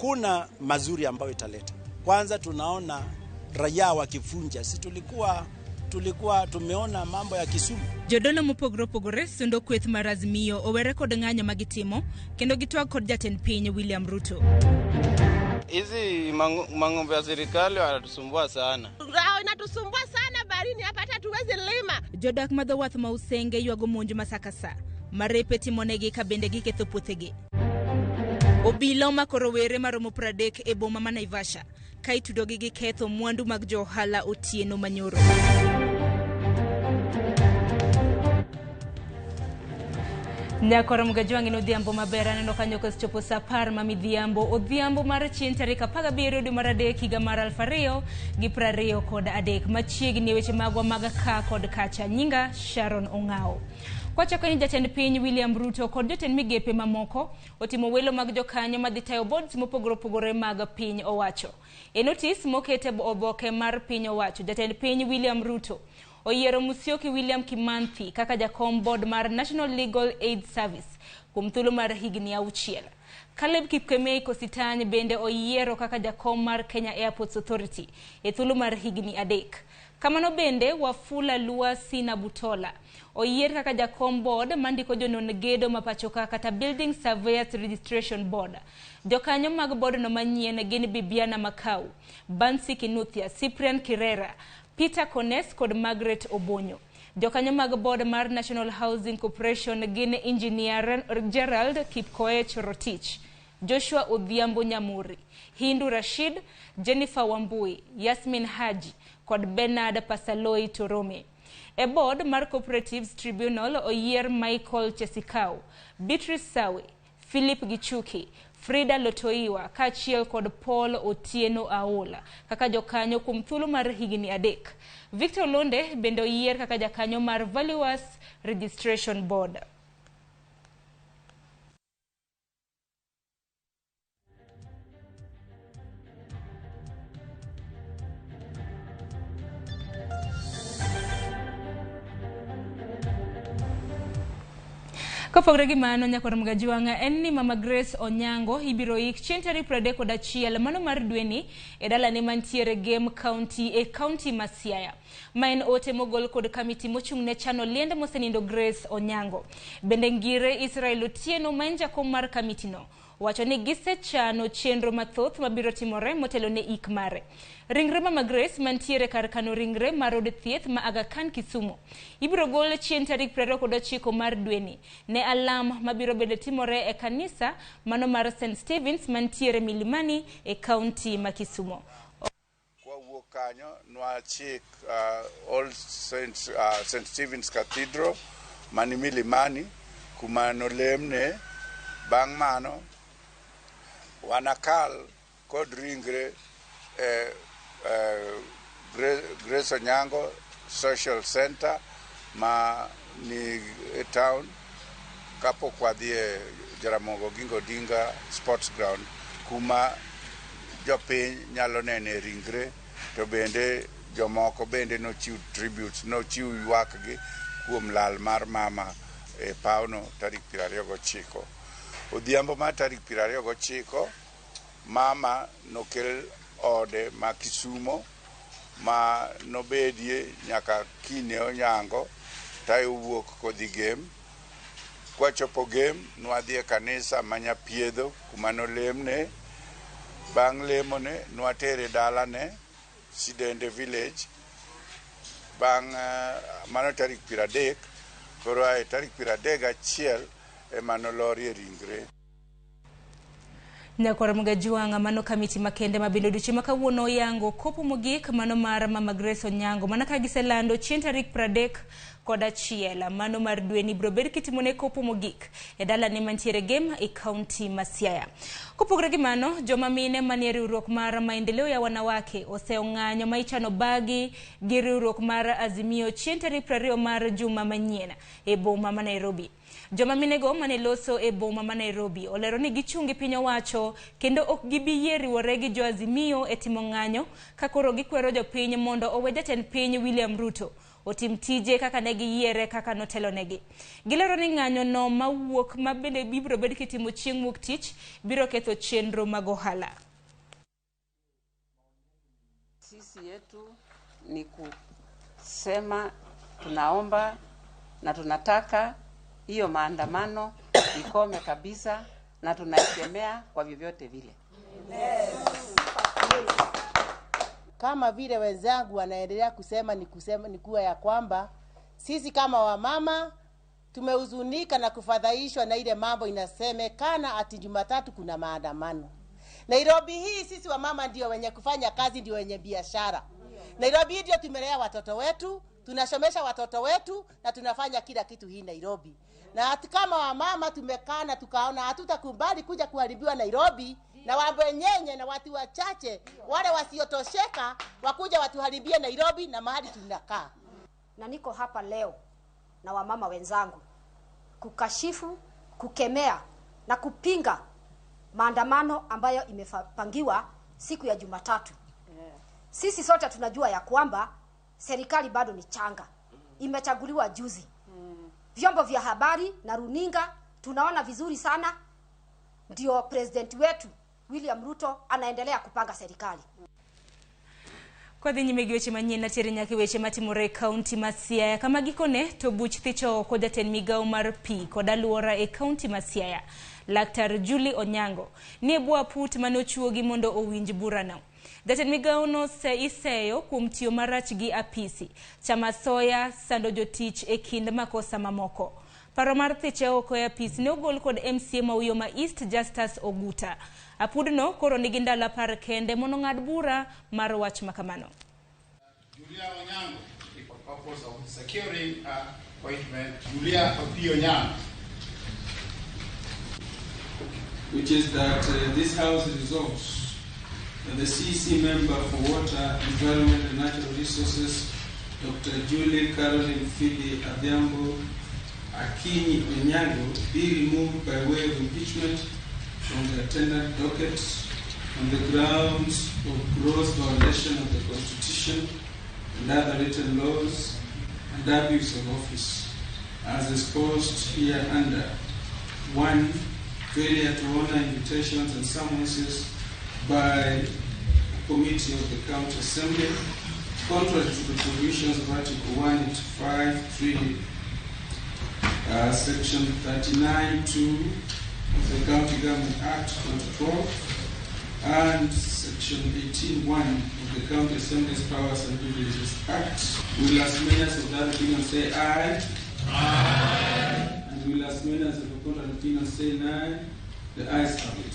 Hakuna mazuri ambayo italeta. Kwanza tunaona raia wakifunja, si tulikuwa tumeona mambo ya Kisumu. Jodolo mopogore opogore sundo kweth mar Azimio owere kod ng'anyo magitimo kendo gitwag kod jatend piny William Ruto. Hizi mang'ombe ya serikali wanatusumbua sana. Inatusumbua sana barini hapa, hata tuwezi lima. Jodak ma dho wath ma Usenge ywago monj ma sakasa marepe timonegi ka bende giketho puothegi. Obila omako rowere maromo 30 e boma ma Naivasha ka itudogi gi ketho mwandu mag jo ohala otieno manyoro. Nyakoro Mgajwangi no odhiambo maber aneno kanyo kosechopo saa 10 ma midhiambo odhiambo mar chieng' tarik 17 dwe mar 3 higa mar 2023 machiegni weche magwa mag ka kod kacha. Nyinga Sharon Ong'ao. Kwachako ni jatend piny William Ruto kod jotend migepe mamoko otimo welo mag jokanyo madhi tayo boards mopogore opogore mag piny owacho. E notis mokete oboke mar piny owacho, jatend piny William Ruto oyiero Musyoki William Kimanthi kaka jakom board mar National Legal Aid Service kuom thuolo mar higni 6. Caleb Kipkemei Kositany bende oyiero kaka jakom mar Kenya Airports Authority e thuolo mar higni 3. Kamano bende Wafula Luasi Nabutola oyier kaka jakom board mandiko jonon gedo mapachoka kata Building Surveyors Registration Board. Jokanyo mag board no manyien gin Bibiana Makau, Bansi Kinuthia, Cyprian Kirera, Peter Kones kod Margaret Obonyo. Jokanyo mag board mar National Housing Corporation gin Engineer Gerald Kipkoech Rotich, Joshua Odhiambo Nyamuri, Hindu Rashid, Jennifer Wambui, Yasmin Haji kod Bernard Pasaloi Torome. E board mar Cooperatives Tribunal oyier Michael Chesikau, Beatrice Sawe, Philip Gichuki, Frida Lotoiwa kaachiel kod Paul Otieno Aola kaka jokanyo kuom thuolo mar higni 3. Victor Londe bende oyier kaka jakanyo mar Valuers Registration Board. Kopogore gi mano nyakwar Mgajwang'a en ni Mama Grace Onyango ibiro ik chieng' tarik 31 mano mar dweni e dalane mantiere Gem County e county ma Siaya. Ma en ote mogol kod kamiti mochung' ne chano liende mosenindo Grace Onyango. Bende Ngire Israel Otieno ma en jakom mar kamitino wacho ni gisechano chenro mathoth mabiro timore motelo ne ik mare. Ringre Mama Grace mantiere kar kano ringre mar od thieth ma Aga Khan Kisumu ibiro gol chieng' tarik 29 mar dweni ne alam mabiro bende timore e kanisa mano mar St. Stephen's mantiere Milimani e county ma Kisumu. Kwawuok kanyo nwachik All Saints, St. Stephen's Cathedral mani Milimani kuma nolemne. Bang' mano wanakal kod ringre Grace Onyango Social Center ma ni e town kapok wadhi e Jaramogi Oginga Odinga Sports Ground kuma jopiny nyalo nene ringre, to bende jomoko bende nochiw tributes, nochiw ywakgi kuom lal mar mama e pawno tarik 29. Odhiambo mar tarik 29 mama nokel ode ma Kisumo ma nobedie nyaka kine onyango tayo wuok kodhi Gem. Kwachopo Gem nwadhi e kanisa ma Nyapiedho kuma nolemne. Bang' lemone nwatere dalane Sidende Village. Bang' mano tarik 30, koro ae tarik 31 ema nolorie ringre. Nyakwar Mgajwang'a mano kamiti makende ma bende odiochieng' ma kawuono oyango kopo mogik mano mar Mama Grace Onyango mana ka giselando chieng' tarik 31 mano mar dweni biro bed kitimone kopo mogik e dalane mantiere Gem e county ma Siaya. Kopogore gi mano, joma mine manie riwruok mar Maendeleo ya Wanawake oseong'anyo ma ichano bagi gi riwruok mar Azimio chieng' tarik 20 mar juma manyien e boma ma Nairobi. Joma minego mane loso e boma ma Nairobi olero ni gichung' gi piny owacho kendo ok gibi yie riwore gi jo Azimio e timo ng'anyo ka koro gikwero jopiny mondo owe jatend piny William Ruto otim tije kaka ne giyiere kaka notelonegi. Gilero ni ng'anyo no mawuok ma bende biro bed kitimo chieng' wuok tich biro ketho chenro mag ohala. Sisi yetu ni kusema tunaomba na tunataka hiyo maandamano ikome kabisa na tunaikemea kwa vyovyote vile. Yes. Kama vile wenzangu wanaendelea kusema ni kuwa ya kwamba sisi kama wamama tumehuzunika na kufadhaishwa na ile mambo inasemekana ati Jumatatu kuna maandamano. Nairobi hii sisi wamama ndio wenye kufanya kazi, ndio wenye biashara. Nairobi hii ndio tumelea watoto wetu, tunasomesha watoto wetu na tunafanya kila kitu hii Nairobi. Na hata kama wamama tumekaa na tukaona hatutakubali kuja kuharibiwa Nairobi na wabwenyenye na watu wachache wale wasiotosheka wakuja watuharibie Nairobi na mahali tunakaa. Na niko hapa leo na wamama wenzangu kukashifu, kukemea na kupinga maandamano ambayo imepangiwa siku ya Jumatatu. Sisi sote tunajua ya kwamba serikali bado ni changa, imechaguliwa juzi. Vyombo vya habari na runinga tunaona vizuri sana, ndio president wetu William Ruto anaendelea kupanga serikali. Kwa dhi nyime gi weche manyien natiere nyaka weche matimore e kaunti ma Siaya. Kama gikone to buch thicho oko jatend migawo mar pi kod alwora e kaunti ma Siaya, Laktar Julie Onyango, nie bwo aput mane ochuogi mondo owinj burano. Jatend migawo no iseyo kuom tiyo marach gi apisi, chamo asoya, sando jotich e kind makosa mamoko. Paro mar thiche oko e apis ne ogol kod MCA ma Uyoma East Justus Oguta. Apudno koro nigi ndalo 10 kende mondo ng'ad bura mar wach makamano. Julia Onyango, for purpose of securing appointment, Julia Onyango. Which is that this House resolves that the CEC member for Water, Environment and Natural Resources, Dr. Julie Caroline Phoebe Adhiambo Akinyi Onyango, be removed by way of impeachment from the attendant docket on the grounds of gross violation of the Constitution and other written laws and abuse of office, as exposed here under 1. Failure to honor invitations and summonses by a committee of the County Assembly, contrary to the provisions of Article 185(3), Section 39(2) of the County Government Act 2012, and Section 18(1) of the County Assembly's Powers and Privileges Act. Will as many as of that opinion say aye? Aye. And will as many as of the contrary opinion say nay? The ayes have it.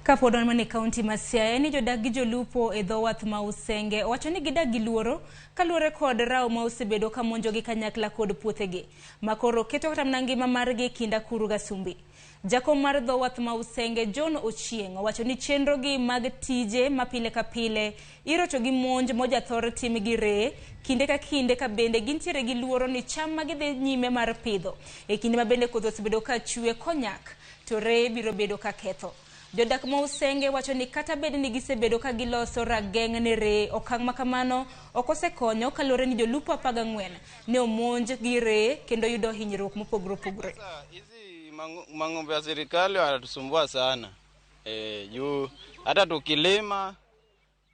Kapod wan mana e kaunti ma Siaya ni jodak gi jolupo e dho wath ma Usenge owacho ni gidak gi luoro kaluwore kod rawo ma osebedo ka monjogi kanyakla kod puothegi ma koro keto kata mana ngima margi e kind akuru gasumbi. Jakom mar dho wath ma Usenge John Ochieng owacho ni chenro gi mag tije ma pile ka pile irocho gi monj mojathor tim gi ree kinde ka kinde ka bende gintiere gi luoro ni cham ma gidhi nyime mar pidho e kinde ma bende koth osebedo ka chwe konyak to ree biro bedo ka ketho. Jodak ma Usenge wacho ni kata bed ni gisebedo ka giloso rageng' ne ree, okang' ma kamano ok osekonyo kaluwore ni jolupo 14 ne omonj gi ree kendo yudo hinyruok mopogore opogore. Hizi mang'ombe ya serikali wanatusumbua sana. Juu hata tukilima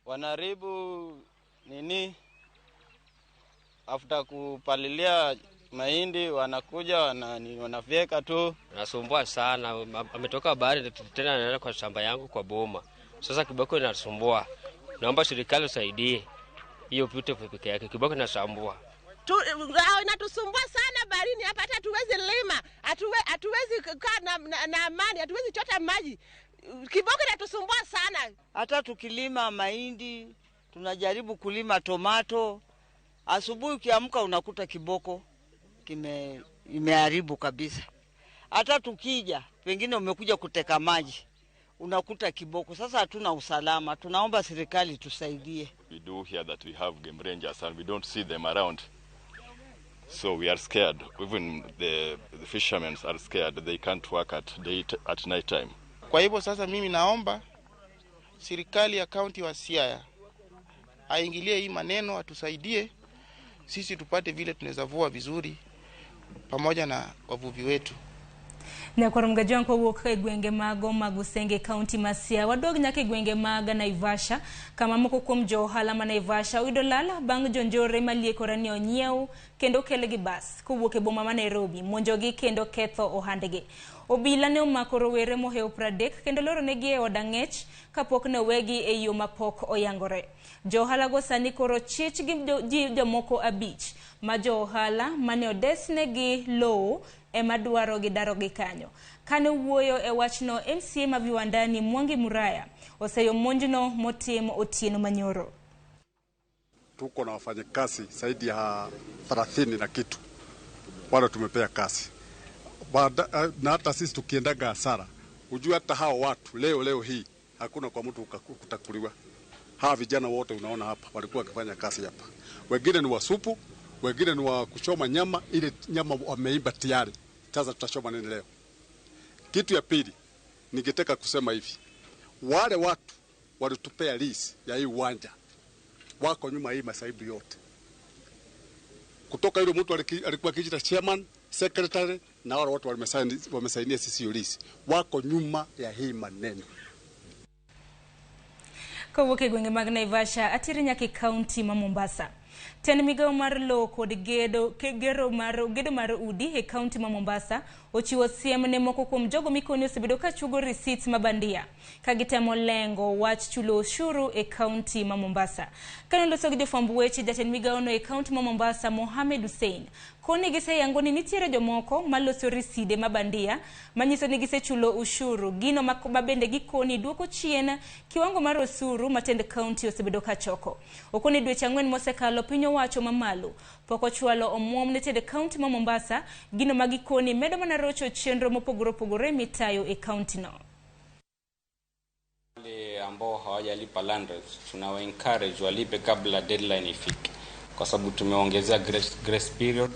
wanaharibu nini, after kupalilia mahindi wanakuja wanafyeka tu. Nasumbua sana, ametoka bahari tena anaenda kwa shamba yangu kwa boma. Sasa kiboko inasumbua. Naomba serikali usaidie hiyo pute peke yake, kiboko inasumbua. Inatusumbua sana baharini hapa, hata hatuwezi lima, hatuwezi kaa na amani, hatuwezi chota maji. Kiboko inatusumbua sana. Hata tukilima mahindi, tunajaribu kulima tomato, asubuhi ukiamka unakuta kiboko imeharibu kabisa. Hata tukija pengine umekuja kuteka maji unakuta kiboko. Sasa hatuna usalama, tunaomba serikali tusaidie. We do hear that we have game rangers and we don't see them around. So we are scared. Even the fishermen are scared. They can't work at night time. Kwa hivyo sasa mimi naomba serikali ya kaunti wa Siaya aingilie hii maneno, atusaidie sisi tupate vile tunaweza vua vizuri pamoja na wavuvi wetu. Nyakwar Mgajwang' kowuok e gwenge mago mag Usenge, kaunti ma Siaya, wadog nyaka e gwenge mag Naivasha kama moko kuom jo ohala ma Naivasha oyudo lal bang' jonjore maliekore ni onyiew kendo okel gi bas kowuok e boma ma Nairobi monjogi kendo ketho ohandgi. Obila ne omako rowere mohewo 30 kendo loronegi e od ang'ech kapok ne owegi e yo mapok oyangore. Jo ohalago sani koro chich gi jomoko 5 ma jo ohala mane odesnegi lowo ema dwaro gi daro gi kanyo. Kane wuoyo e wachno, MCA ma Viwandani Mwangi Muraya oseyo monjno motim otieno manyoro. Tuko na wafanyakazi zaidi ya 30 na kitu wale tumepea kazi. Na hata sisi tukiendaga hasara, ujue hata hao watu leo hii hakuna kwa mtu kutakuliwa. Hawa vijana wote unaona hapa walikuwa wakifanya kazi hapa, wengine ni wasupu, wengine ni wa kuchoma nyama, ile nyama wameimba tayari. Sasa tutachoma nini leo? Kitu ya pili ningetaka kusema hivi, wale watu walitupea lease ya hii uwanja wako nyuma hii masaibu yote, kutoka yule mtu alikuwa kijita chairman, secretary na wale watu wamesainia sisi lease wako nyuma ya hii maneno. Kowuok e gwenge mag Naivasha atiri nyaka e kaunti ma Mombasa. Tend migawo mar lowo kod gedo mar udi e kaunti ma Mombasa ochiwo siem ne moko kuom jogo mikoni osebedo ka chugo receipts ma bandia ka gitemo lengo wach chulo ushuru e kaunti ma Mombasa. Kane oloso gi jofwamb weche, jatend migawono e kaunti ma Mombasa Mohamed Hussein koni giseyango ni nitiere jomoko maloso riside ma bandia manyiso ni gisechulo ushuru, gino ma bende gikoni duoko chien kiwango mar osuru ma tend kaunti osebedo ka choko. Okoni dweche 4 mosekalo piny owacho mamalo pok ochwalo omuom ne tend kaunti ma Mombasa, gino ma gikoni medo mana rocho chenro mopogore opogore mitayo e kaunti no. Wale ambao hawajalipa land rates tunawa encourage walipe kabla deadline ifike, kwa sababu tumeongezea grace period,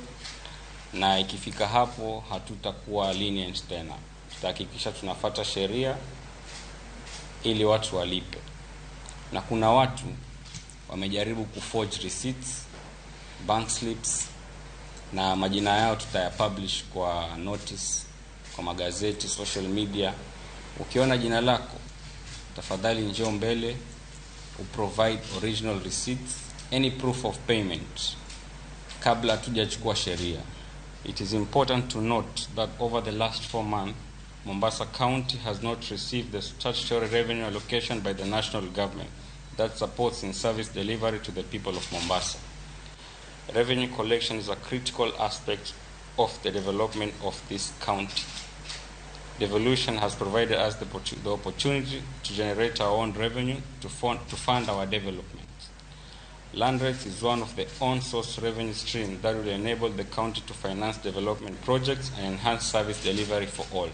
na ikifika hapo hatutakuwa lenient tena. Tutahakikisha tunafuata sheria ili watu walipe. Na kuna watu wamejaribu kuforge receipts, bank slips, na majina yao tutayapublish kwa notice, kwa magazeti, social media. Ukiona jina lako, tafadhali njoo mbele, uprovide original receipts, any proof of payment kabla hatujachukua sheria. It is important to note that over the last 4 months, Mombasa County has not received the statutory revenue allocation by the national government that supports in service delivery to the people of Mombasa. Revenue collection is a critical aspect of the development of this county. Devolution has provided us the opportunity to generate our own revenue to fund our development. Land rates is one of the on-source revenue streams that will enable the county to finance development projects and enhance service delivery for all.